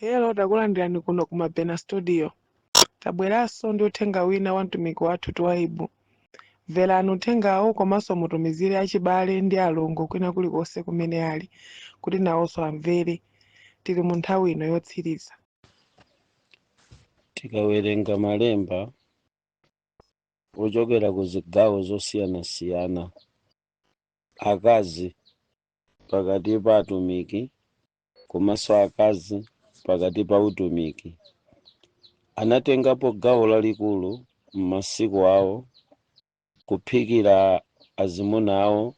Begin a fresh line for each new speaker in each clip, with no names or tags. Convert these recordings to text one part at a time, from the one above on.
Hello, takulandirani kuno ku Mabena Studio. Tabweranso ndi uthenga wina wa mtumiki wathu Twaibu. Mverani uthengawo komanso mutumizire achibale ndi alongo kwina kulikonse kumene ali kuti nawonso amvere. Tili mu nthawi ino yotsiriza.
Tikawerenga malemba ochokera ku zigawo zosiyanasiyana, akazi pakati pa atumiki komanso akazi pakati pa utumiki anatengapo gawo lalikulu m'masiku awo kuphikira azimuna awo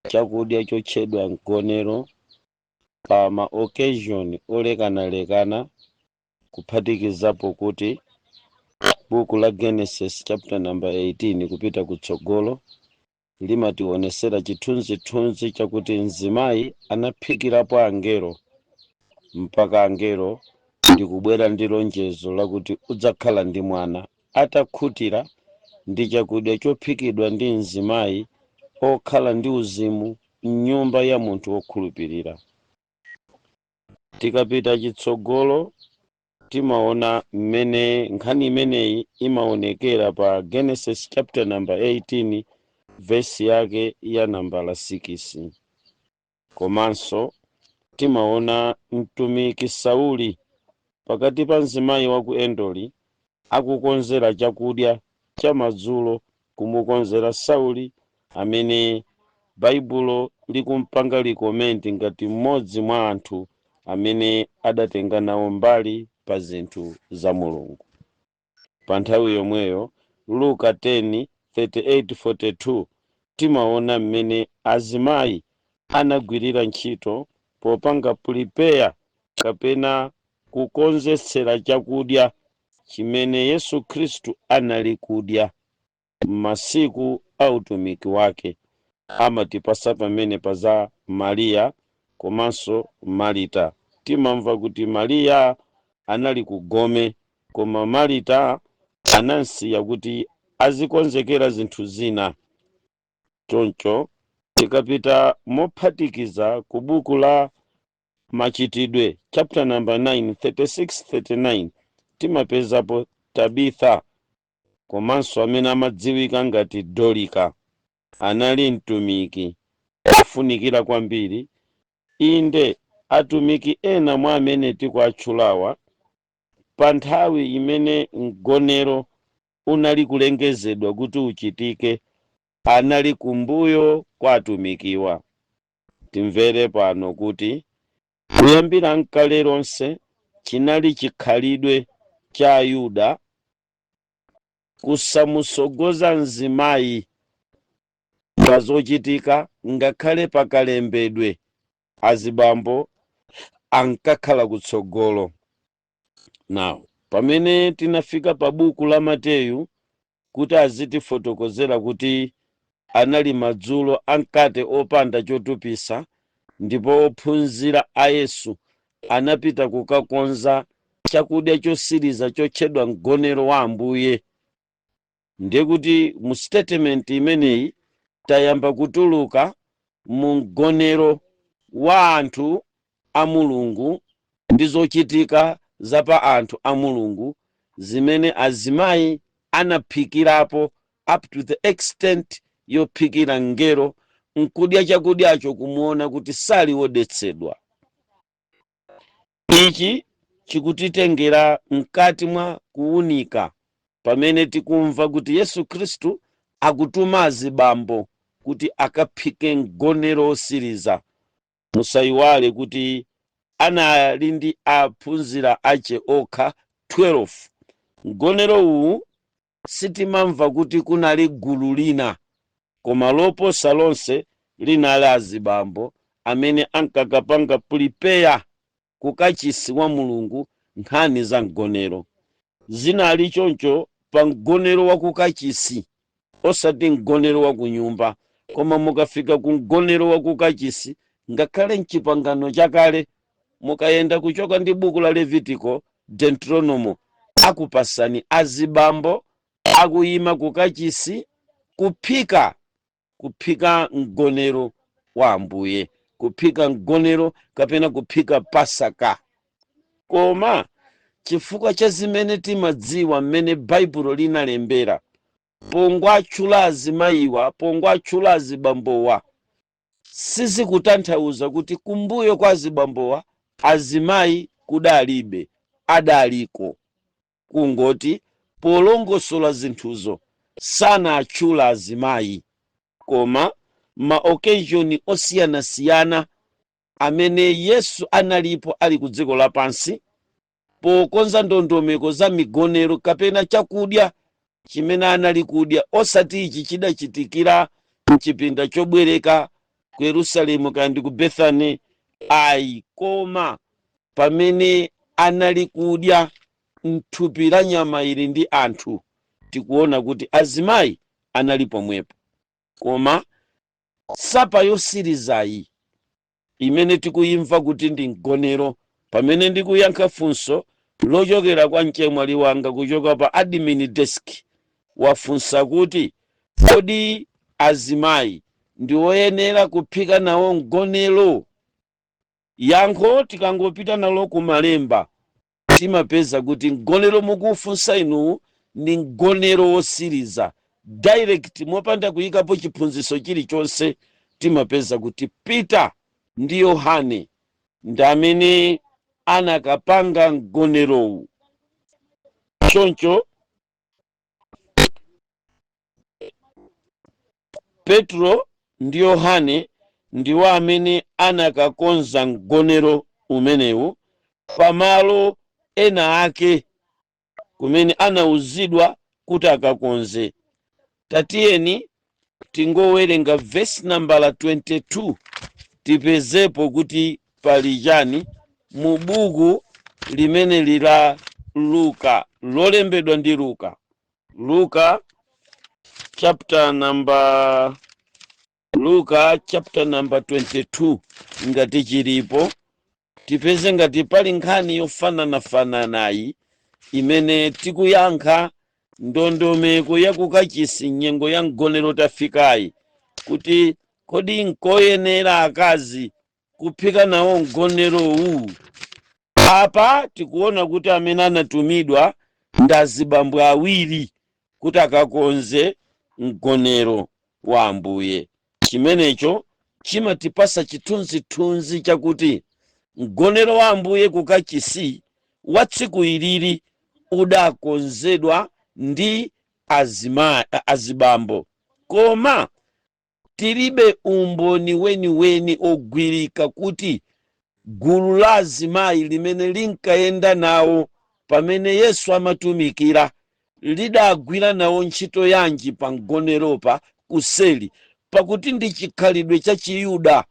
chakudya chotchedwa mgonero pa ma occasion olekanalekana, kuphatikizapo kuti buku la Genesis chapter number 18 kupita kutsogolo limationesera chithunzithunzi chakuti mzimayi anaphikirapo angelo, mpaka angelo ndikubwera ndi lonjezo lakuti udzakhala ndi mwana atakhutira ndi chakudya chophikidwa ndi mzimayi okhala ndi uzimu mnyumba ya munthu wokhulupirira. Tikapita chitsogolo, timaona mmene nkhani imeneyi imaonekera pa Genesis chapter number 18, vesi yake ya nambala 6. Komanso timaona mtumiki Sauli pakati pa mzimayi wa ku Endori akukonzera chakudya cha madzulo, kumukonzera Sauli amene Baibulo likumpanga recommend ngati mmodzi mwa anthu amene adatenga nawo mbali pa zinthu za Mulungu. Pa nthawi yomweyo, Luka 10 38 42, timaona mmene azimayi anagwirira ntchito popanga prepare kapena kukonzetsera chakudya chimene Yesu Khristu anali kudya m'masiku a utumiki wake. Amatipasa pamene pa za Mariya komanso Marita. Timamva kuti Mariya anali kugome, koma Marita anansiya kuti azikonzekera zinthu zina. Choncho tikapita mophatikiza ku buku la Machitidwe chapter number 9, 36 39, timapezapo Tabitha komanso amene amadziwika ngati Dorika, anali mtumiki ofunikira kwambiri. Inde, atumiki ena mwa amene tikuatchulawa, pa nthawi imene mgonero unali kulengezedwa kuti uchitike, anali kumbuyo kwa atumikiwa. Timvere pano kuti kuyambira mkale lonse chinali chikhalidwe cha Ayuda kusamusogoza mzimayi pa zochitika, ngakhale pakalembedwe azibambo ankakhala kutsogolo. Now, pamene tinafika pa buku la Mateyu kuti azitifotokozera kuti anali madzulo amkate opanda chotupisa ndipo ophunzira a Yesu anapita kukakonza chakudya chosiriza chotchedwa mgonero wa Ambuye, ndiye kuti mu statement imeneyi tayamba kutuluka mu mgonero wa anthu a Mulungu ndi zochitika za pa anthu a Mulungu zimene azimayi anaphikirapo up to the extent yophikira ngelo nkudya chakudyacho, kumuona kuti sali wodetsedwa. Ichi chikutitengera mkati mwa kuwunika pamene tikumva kuti Yesu Khristu akutuma azibambo kuti akaphike mgonero osiriza. Musayiwale kuti anali ndi aphunzira ache okha 12. Mgonero uwu sitimamva kuti kunali gulu lina, koma loposa lonse linali azibambo amene ankakapanga prepare kukachisi wa Mulungu nkhani za mgonero. Zinali choncho pa mgonero wa kukachisi, osati mgonero wa kunyumba. Koma mukafika ku mgonero wa kukachisi, ngakhale mchipangano chakale, mukayenda kuchoka ndi buku la Levitico, Deuteronomo, akupasani azibambo akuyima kukachisi kuphika mgonero wa Ambuye, kuphika mgonero kapena kuphika Pasaka. Koma chifukwa cha zimene timadziwa mmene Baibulo linalembera, pongwatchula azimayiwa, pongwatchula azibambowa, sizikutanthauza kuti kumbuyo kwa azibambowa azimayi kudalibe, adaliko. Kungoti polongosola zinthuzo sanatchula azimayi, koma ma occasion osiyanasiyana amene Yesu analipo ali ku dziko lapansi, pokonza ndondomeko za migonero kapena chakudya chimene anali kudya, osati ichi chidachitikira mchipinda chobwereka ku Yerusalemu kaya ndi ku Bethany ayi, koma pamene anali kudya mthupi la nyama ili ndi anthu, tikuona kuti azimayi anali pomwepo. Koma supper yosirizayi imene tikuyimva kuti ndi mgonero, pamene ndikuyankha funso lochokera kwa mchemwali wanga kuchoka pa admin desk, wafunsa kuti kodi azimayi ndi oyenera kuphika nawo mgonero? Yankho tikangopita nalo kumalemba, timapeza kuti mgonero mukufunsa inuwu ndi mgonero wosiriza. Direct, mopanda kuyikapo chiphunzitso chilichonse, timapeza kuti Peter ndi Yohane ndi amene anakapanga mgonerowu. Choncho Petro ndi Yohane ndiwo amene anakakonza mgonero umenewu pamalo ena ake kumene anauzidwa kuti akakonze. Tatiyeni tingowerenga vesi nambala 22, tipezepo kuti pali chani mu buku limene la Luka, lolembedwa ndi Luka. Luka chapter number Luka chapter number 22, ngati chilipo, tipeze ngati pali nkhani yofananafananayi imene tikuyankha ndondomeko ya kukachisi nyengo ya mgonero tafikayi, kuti kodi nkoyenera akazi kuphika nawo mgonerowu? Apa tikuona kuti amene anatumidwa ndi azibambo awiri kuti akakonze mgonero wa Ambuye. Chimenecho chimatipasa chithunzithunzi chakuti mgonero wa Ambuye kukachisi wa tsiku ilili udakonzedwa ndi azibambo, koma tilibe umboni weniweni ogwirika kuti gulu la azimayi limene linkayenda nawo pamene Yesu amatumikira lidagwira nawo ntchito yanji pa mgoneropa kuseli, pakuti ndi chikhalidwe cha Chiyuda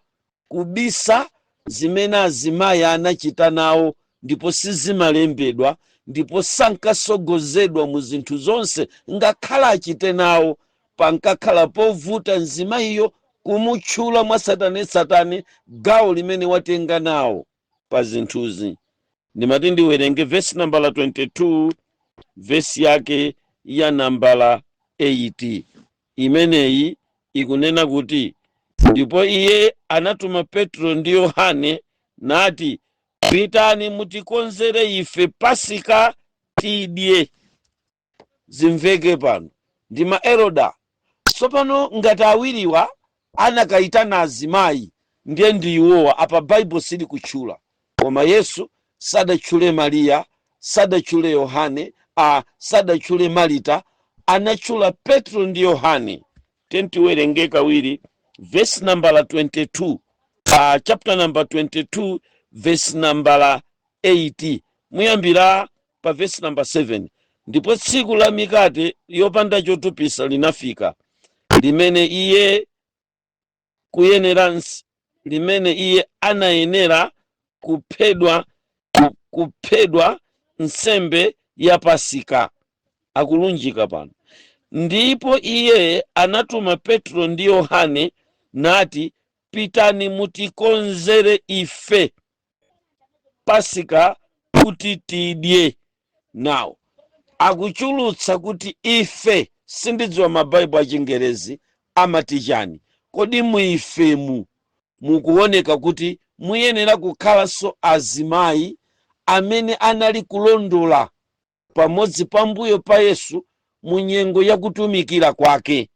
kubisa zimene azimayi anachita nawo, ndipo sizimalembedwa, ndipo sankasogozedwa mu zinthu zonse ngakhale achite nawo. Pankakhala povuta mzimayiyo kumutchula mwatsatanetsatane gawo limene watenga nawo pa zinthuzi. Ndimati ndiwerenge vesi nambala 22, vesi yake ya nambala 8. Imeneyi ikunena kuti, ndipo iye anatuma Petro ndi Yohane nati, pitani mutikonzere ife Pasika tidye. Zimveke pano ndi maeroda. Tsopano ngati awiriwa anakayitana azimayi, ndiye ndi iwowa. Apa Baibulo silikutchula, koma Yesu sadatchule Mariya, sadatchule Yohane, sadatchule Marita, anatchula Petro ndi Yohane. Tiyeni tiwerenge kawiri verse nambala 22, chapter number 22 verse nambala 8, muyambira pa verse number 7. Ndipo tsiku la mikate yopanda chotupisa linafika, limene iye kuyenera limene iye anayenera kuphedwa nsembe ya Pasika. Akulunjika pano. Ndipo iye anatuma Petro ndi Yohane nati, pitani mutikonzere ife Pasika kuti tidye. Now akuchulutsa kuti ife, sindidziwa mabaibo achingerezi amati chani. Kodi muifemu mukuoneka kuti muyenera kukhalanso azimayi Amene anali kulondola pamodzi pambuyo pa Yesu mu nyengo yakutumikira kwake.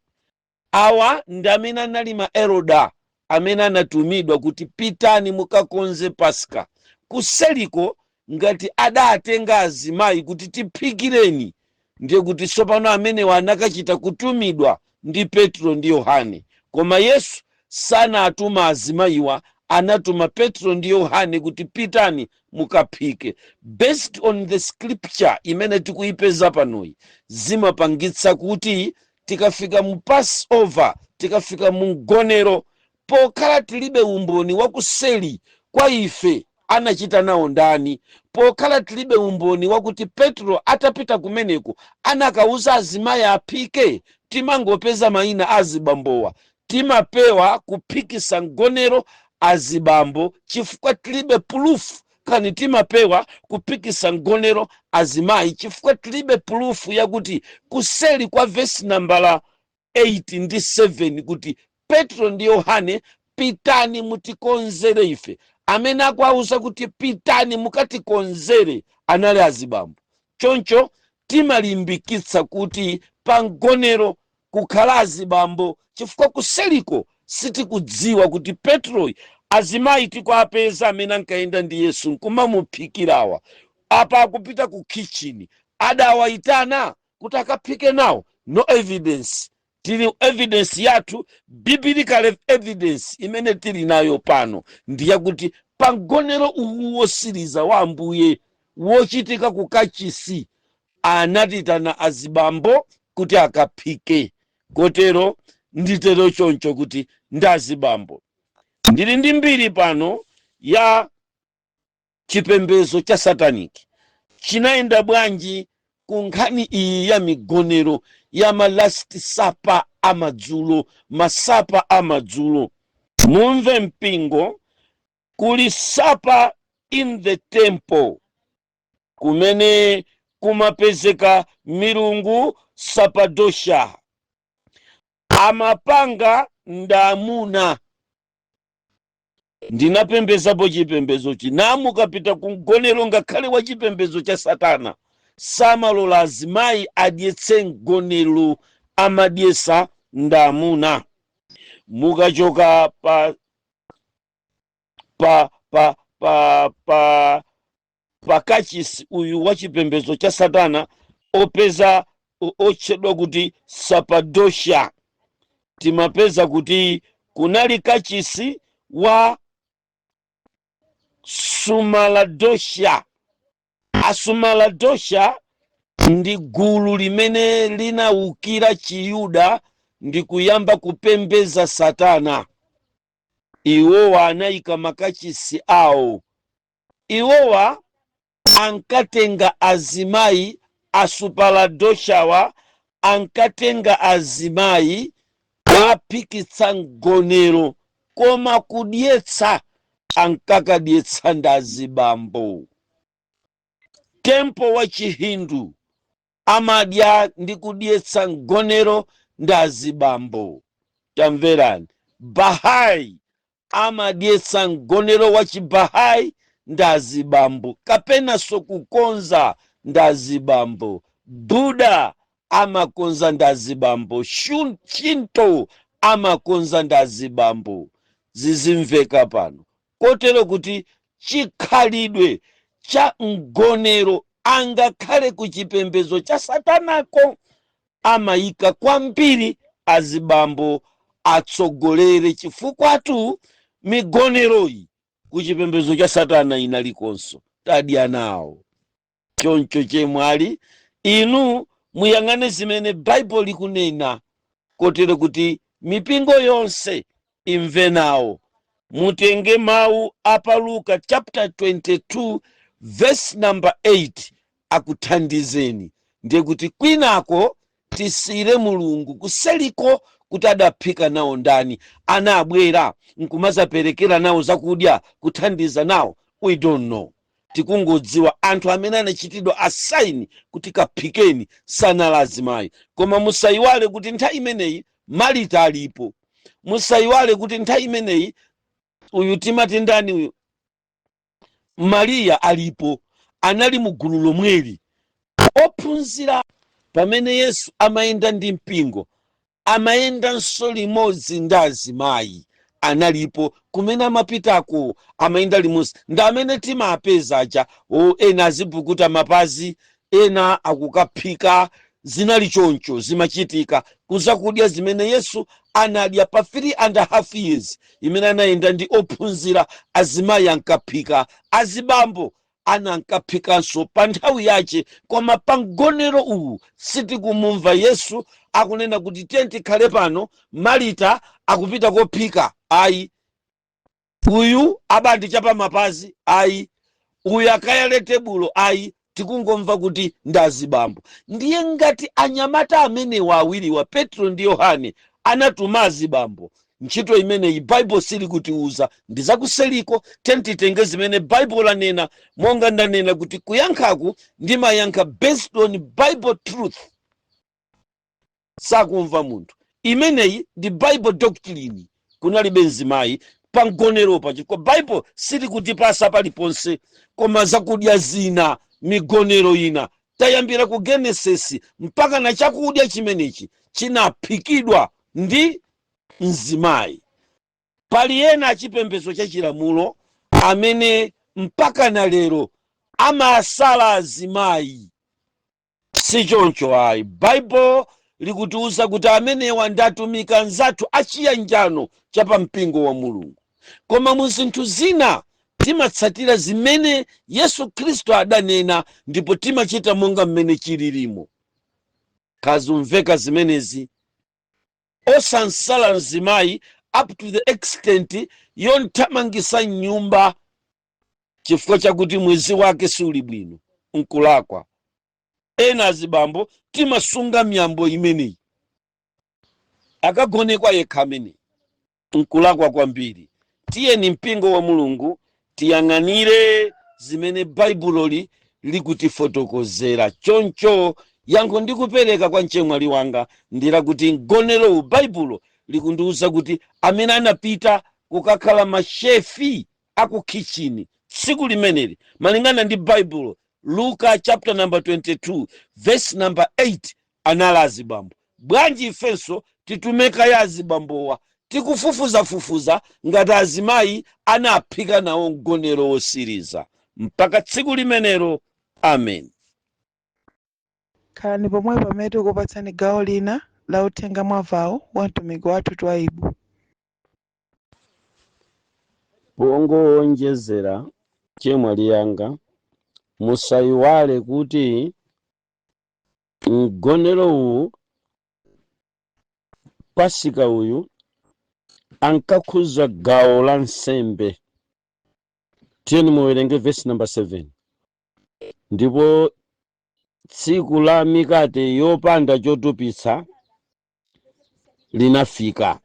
Awa ndi amene anali ma elder amene anatumidwa kuti pitani mukakonze Paska. Kuseliko ngati adatenga azimayi kuti tiphikireni, ndiye kuti tsopano amenewa anakachita kutumidwa ndi Petro ndi Yohane. Koma Yesu sanatuma azimayiwa, anatuma Petro ndi Yohane kuti pitani mukaphike. Based on the scripture imene tikuyipeza panoyi, zimapangitsa kuti tikafika mu Passover, tikafika mu mgonero, pokhala tilibe umboni wakuseli kwa ife anachita nawo ndani, pokhala tilibe umboni wakuti Petro atapita kumeneko anakauza azimayi aphike, timangopeza mayina azibambowa. Timapewa kuphikisa mgonero azibambo chifukwa tilibe proof, kani timapewa kuphikisa mgonero azimayi chifukwa tilibe proof yakuti kuseli kwa vesi nambala 8 ndi 7 kuti Petro ndi Yohane, pitani mutikonzere ife, amene akuauza kuti pitani mukatikonzere anali azibambo. Choncho timalimbikitsa kuti pa mgonero kukhala azibambo chifukwa kuseliko sitikudziwa kuti Petroyi, azimayi tikuapeza amene ankayenda ndi Yesu nkumamuphikirawa, apa akupita ku kitchen, adawayitana kuti akaphike nawo? No evidence. Tili evidence yathu, biblical evidence imene tili nayo pano ndiyakuti pa mgonero uwu wosiriza wa Ambuye wochitika ku kachisi, anatitana azibambo kuti akaphike. Kotero nditero choncho kuti ndi azibambo. Ndili ndi mbiri pano ya chipembedzo cha satanic chinayenda bwanji ku nkhani iyi ya migonero ya ma last supper amadzulo, ma supper amadzulo. Mumve mpingo, kuli supper in the temple kumene kumapezeka milungu Sapadosha, amapanga ndamuna. Ndinapembezapo chipembedzo chinamukapita ku mgonero, ngakhale wa chipembedzo cha satana samalola azimayi adyetse mgonero, amadyesa ndamuna. Mukachoka pa kachisi uyu wa chipembedzo cha satana opeza otchedwa kuti Sapadosha, timapeza kuti kunali kachisi wa Sumaladosha. Asumaladosha ndi gulu limene linawukira Chiyuda ndi kuyamba kupembeza satana. Iwowa anayika makachisi awo. Iwowa ankatenga azimayi. Asupaladoshawa ankatenga azimayi aphikitsa mgonero, koma kudyetsa ankakadyetsa ndi azibambo. Temple wa Chihindu amadya ndi kudyetsa mgonero ndi azibambo. Tamverani, Bahai amadyetsa mgonero wa Chibahai ndi azibambo, kapenanso kukonza ndi azibambo. Buddha amakonza ndi azibambo. Shinto amakonza ndi azibambo. Zizimveka pano. Kotero kuti chikhalidwe cha mgonero, angakhale ku chipembedzo cha satanako, amayika kwambiri azibambo atsogolere, chifukwatu migoneroyi ku chipembedzo cha satana inalikonso. Tadya nawo choncho. Chemwali, inu muyang'ane zimene Baibulo likunena, kotero kuti mipingo yonse imve nawo. Mutenge mawu a pa Luka chapter 22 verse number 8 akuthandizeni. Ndiye kuti kwinako tisiyire Mulungu kuseliko kuti adaphika nawo ndani, anabwera nkumazaperekera nawo zakudya, kuthandiza nawo, we don't know. Tikungodziwa anthu amene anachitidwa assign kuti kaphikeni sanali azimayi. Koma musayiwale kuti nthawi imeneyi Marita alipo. Musayiwale kuti nthawi imeneyi uyu timati ndani uyu, Mariya alipo. Anali mu gulu lomweli. Ophunzira, pamene Yesu amayenda ndi mpingo, amayendanso limodzi ndi azimayi. Analipo kumene amapitako, amayenda limodzi ndi amene timapeza aja o, ena azipukuta mapazi, ena akukaphika. Zinali choncho, zimachitika kuzakudya zimene Yesu anadya pa 3.5 years imene anayenda ndi ophunzira. Azimayi ankaphika, azibambo anankaphikanso pa nthawi yache. Koma pa mgonero uwu sitikumumva Yesu akunena kuti, "Tiye tikhale pano, Marita akupita kophika." Ayi. "Uyu abandi chapa mapazi." Ayi. "Uyu akayale tebulo." Ayi. Tikungomva kuti ndi azibambo. Ndiye ngati anyamata amenewa awiriwa, Petro ndi Yohane, anatuma azibambo ntchito imeneyi, Baibulo silikutiuza, ndi zakuseliko. Titenge zimene Baibulo lanena. Monga ndanena kuti kuyankhaku ndimayankha based on Bible truth, sakumva munthu. Imeneyi ndi Bible doctrine. Kunalibe mzimayi pamgoneropa chifukwa Bible silikutipasa paliponse. Koma zakudya zina, migonero ina, tayambira ku Genesis mpaka na chakudya chimenechi chinaphikidwa ndi mzimayi. Pali ena achipembedzo cha chilamulo amene mpaka na lero amasala azimayi. Sichoncho ayi. Baibulo likutiuza kuti amenewa ndi atumiki anzathu achiyanjano cha pampingo wa Mulungu. Koma mu zinthu zina timatsatira zimene Yesu Khristu adanena ndipo timachita monga mmene chililimo. Kazumveka zimenezi, osansala mzimayi up to the extent yonthamangisa nyumba chifukwa chakuti mwezi wake suli bwino, nkulakwa. Ena azibambo timasunga miyambo imeneyi, akagonekwa yekha ameneyi, nkulakwa kwambiri. Tiyeni, mpingo wa Mulungu, tiyang'anire zimene Baibuloli likutifotokozera. Choncho yankho ndikupereka kwa mchemwali wanga ndilakuti mgonerowu Baibulo likundiwuza kuti amene anapita kukakhala ma chef aku kitchen tsiku limeneli, malingana ndi Baibulo, Luka chapter number 22 verse number 8, anali azibambo. Bwanji ifenso titumeka ya azibambowa, tikufufuzafufuza ngati azimayi anaphika nawo mgonero wosiriza? Mpaka tsiku limenelo, amen.
Khalani pomwe pamene tikupatsani gawo lina la uthenga mwavawo wa mtumiki wathu Twaibu.
Pongowonjezera, chemwali yanga, musayiwale kuti mgonero uwu, Pasika uyu, ankakhuza gawo la nsembe. Tiyeni muwerenge verse number 7. Ndipo tsiku la mikate yopanda chotupitsa linafika,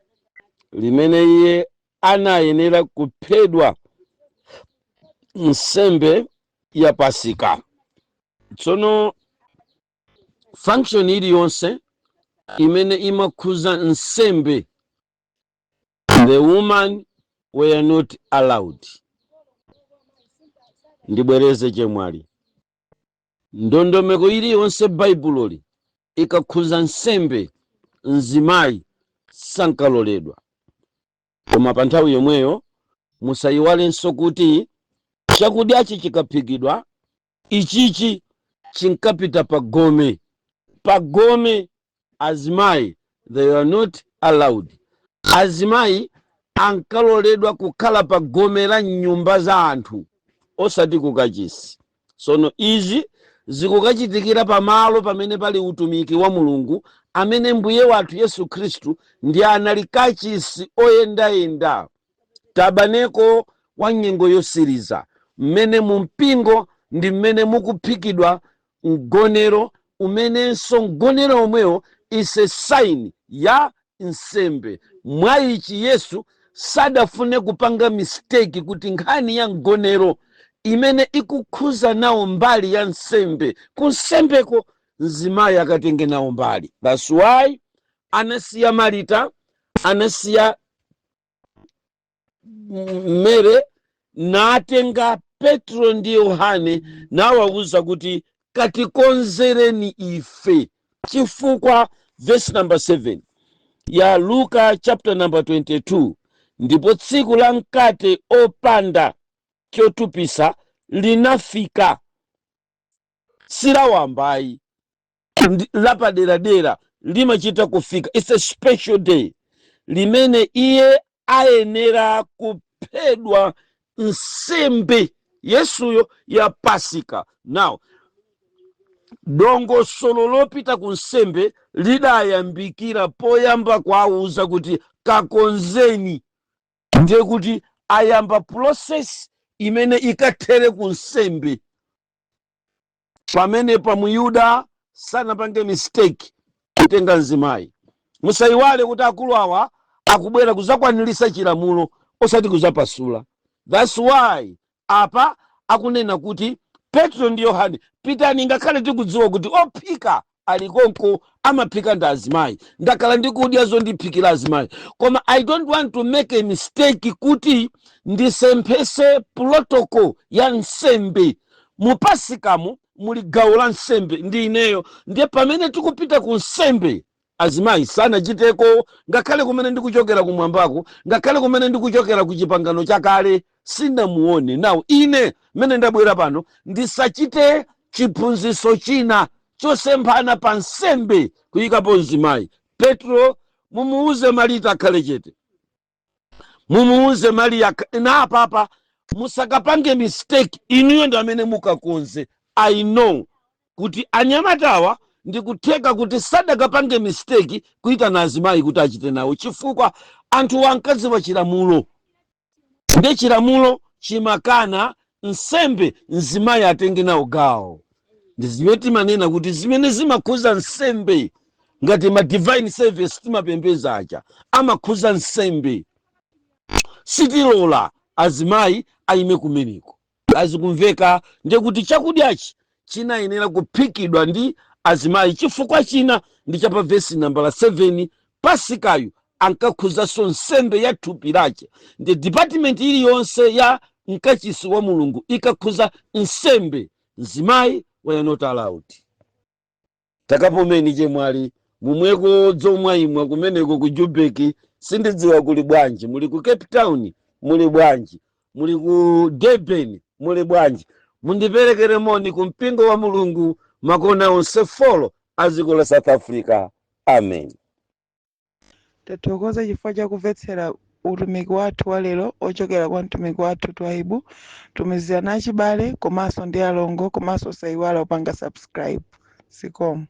limene iye anayenera kuphedwa nsembe ya Pasika. Tsono function iliyonse imene imakhuza nsembe, the woman were not allowed. Ndibwereze, chemwali, ndondomeko iliyonse Baibuloli ikakhuza nsembe, mzimayi sankaloledwa. Koma pa nthawi yomweyo musayiwalenso kuti chakudyachi chikaphikidwa, ichichi chinkapita pa gome. Pa gome azimayi, they are not allowed. Azimayi ankaloledwa kukhala pa gome la nyumba za anthu, osati kukachisi. Sono izi zikukachitikira pamalo pamene pali utumiki wa Mulungu, amene Mbuye wathu Yesu Khristu ndi anali kachisi oyendayenda, tabernacle wa nyengo yosiriza, mmene mu mpingo ndi mmene mukuphikidwa mgonero, umenenso mgonero omwewo is a sign ya nsembe. Mwa ichi Yesu sadafune kupanga mistake kuti nkhani ya mgonero imene ikukhuza nawo mbali ya nsembe, kunsembeko mzimayi akatenge nawo mbali. That's why anasiya Marita, anasiya Mere, natenga Petro ndi Yohane nawawuza kuti katikonzereni ife, chifukwa verse number 7 ya Luka chapter number 22, ndipo tsiku la mkate opanda chotupisa linafika. Silawambayi, lapaderadera, limachita kufika. It's a special day limene iye ayenera kuphedwa nsembe, Yesuyo, ya Pasika. Now dongosolo lopita ku nsembe lidayambikira poyamba kuwauza kuti kakonzeni, ndiye kuti ayamba process imene ikathere ku nsembe. Pamene pa Muyuda sanapange mistake kutenga mzimayi. Musayiwale kuti akulu awa akubwera kuzakwanirisa chilamulo, osati kuzapasula. That's why apa akunena kuti Petro ndi Yohane, pitani, ngakhale tikudziwa kuti ophika alikonko, amaphika ndi azimayi, ndakhala ndikudya zondiphikira azimayi, koma I don't want to make a mistake kuti ndisemphese protocol ya nsembe. Mu Pasikamu muli gawo la nsembe ndi ineyo, ndiye pamene tikupita ku nsembe azimayi sanachiteko. Ngakhale kumene ndikuchokera kumwambako, ngakhale kumene ndikuchokera ku Chipangano Chakale, sinamuone. Nawo ine mmene ndabwera pano, ndisachite chiphunzitso china chosemphana pa nsembe kuyikapo mzimayi. Petro, mumuuze Marita akhale chete, mumuuze Mariya na apapa musakapange mistake, inuyo ndi amene mukakonze. I know kuti anyamatawa ndikutheka kuti sadakapange mistake kuyitana azimayi kuti achite nawo, chifukwa anthu ankadziwa chilamulo, ndi chilamulo chimakana nsembe mzimayi atenge nawo gawo. Ndi zimene timanena kuti zimene zimakhuza nsembe, ngati ma divine service timapembeza aja amakhuza nsembe, sitilola azimayi ayime kumeneko. Azikumveka? Ndiye kuti chakudyachi chinayenera kuphikidwa ndi azimayi. Chifukwa china ndi chapa vesi nambala 7, Pasikayu ankakhuzanso nsembe ya thupi lake. Ndi department iliyonse ya mkachisi wa Mulungu ikakhuza nsembe, mzimayi were not allowed. Takapomeni chemwali, mumweko dzomwayimwa kumeneko ku Jubeki. Sindidziwa kuli bwanji, muli ku Cape Town muli bwanji, muli ku Durban muli bwanji? Mundiperekere moni ku mpingo wa Mulungu makona onse four a dziko la South Africa. Amen.
Tathokoza chifukwa chakumvetsera utumiki wathu wa lero ochokera kwa mtumiki wathu Twaibu. Tumizirana achibale komanso ndi alongo, komanso usayiwala kupanga subscribe. Zikomo.